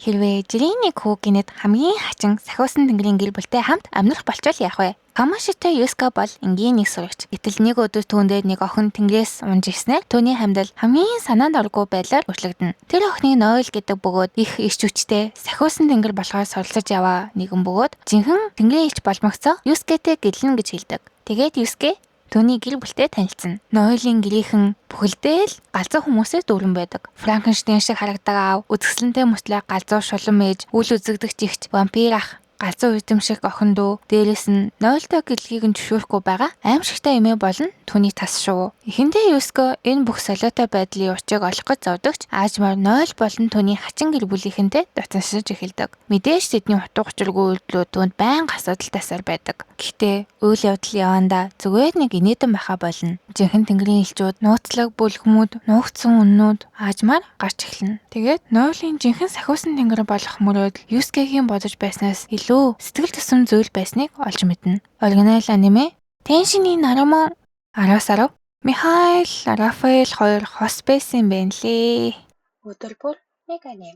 Хэрвээ жирийн нэг хүү гэнэт хамгийн хачин сахиусан тэнгэрийн гэр бүлтэй хамт амьдрах болчвол яах вэ? Камошито Юске бол энгийн нэг сурагч. Гэтэл нэг өдөр түүн дээр нэг охин тэнгэрээс унж ирснээр түүний амьдрал хамгийн санаанд оргүй байдлаар өөрчлөгдөнө. Тэр охиныг Нойл гэдэг бөгөөд их эрч хүчтэй сахиусан тэнгэр болохоор суралцаж яваа нэгэн бөгөөд жинхэнэ тэнгэрийн элч болмогцоо Юскетэй гэрлэнэ гэж хэлдэг. Тэгээд Юске түүний гэр бүлтэй танилцсан. Нойлын гэрийнхэн бүхэлдээ л галзуу хүмүүсээр дүүрэн байдаг. Франкенштейн шиг харагдаг аав, үзэсгэлэнтэй мөртлөө галзуу шулам ээж, үл үзэгдэх жигч, вампир ах, галзуу эрдэмших охин дүү, дээрээс нь Нойлтой гэрлэхийг нь зөвшөөрөхгүй байгаа аймшигтай эмээ болон түүний тас шувуу. Эхэндээ Юске энэ бүх солиотой байдлын учрыг олох гэж зовдог ч аажмаар Нойл болон түүний хачин гэр бүлийнхэнтэй дотносож эхэлдэг. Мэдээж тэдний утга учиргүй үйлдэлүүд түүнд байнга асуудал тасаар байдаг. Гэхдээ үйл явдал явандаа зүгээр нэг инээдэн байхаа болно. Жинхэнэ тэнгэрийн элчүүд, нууцлаг бүлгэмүүд, нуугдсан үннүүд аажмаар гарч эхэлнэ. Тэгээд Нойлын жинхэнэ сахиусан тэнгэр болох мөрөөдөл Юскегийн бодож байснаас илүү сэтгэл төсөн зүйл байсныг олж мэднэ. Оригинал аниме Тэншиний Нарамон 10-аас 10. Михаил, Рафаэл хоёр хос байсан юм байна лээ. Өдөр бүр нэг аним.